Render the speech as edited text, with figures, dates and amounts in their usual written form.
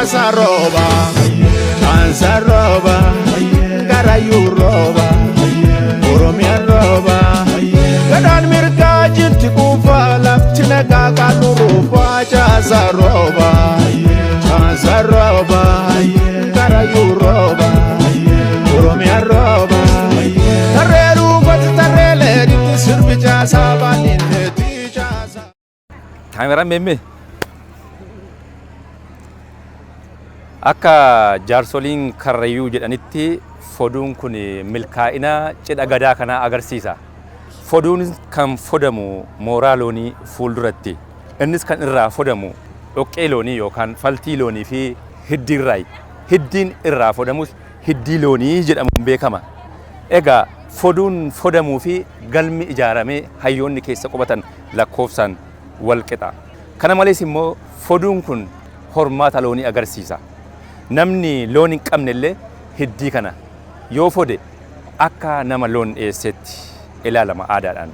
Caasaa rooba, caasaa rooba, Garayyuu rooba, Oromiyaan rooba. Gadaan mirgaa jirti quufaa, lafti nagaa qaalluu ruufaa. Caasaa rooba, caasaa rooba, Garayyuu rooba, Oromiyaan rooba. Tarree dhuunfatti tarree leeditti sirbi caasaa baadhinneetti caasaa. Kaameraan meemmee? Akka jaarsoliin Karrayyuu jedhanitti foduun kun milkaa'ina cidha gadaa kanaa agarsiisa. Foduun kan fodamu mooraa loonii fuulduratti. Innis kan irraa fodamu dhoqqee loonii yookaan faltii loonii fi hiddiirraayi. Hiddiin irraa fodamus hiddii loonii jedhamuun beekama. Egaa foduun fodamuu fi galmi ijaaramee hayyoonni keessa qubatan lakkoofsaan wal qixa. Kana malees immoo foduun kun hormaata loonii agarsiisa. Namni loon hin qabne illee hiddii kana yoo fode akka nama loon dhiyeesseetti ilaalama aadaadhaan.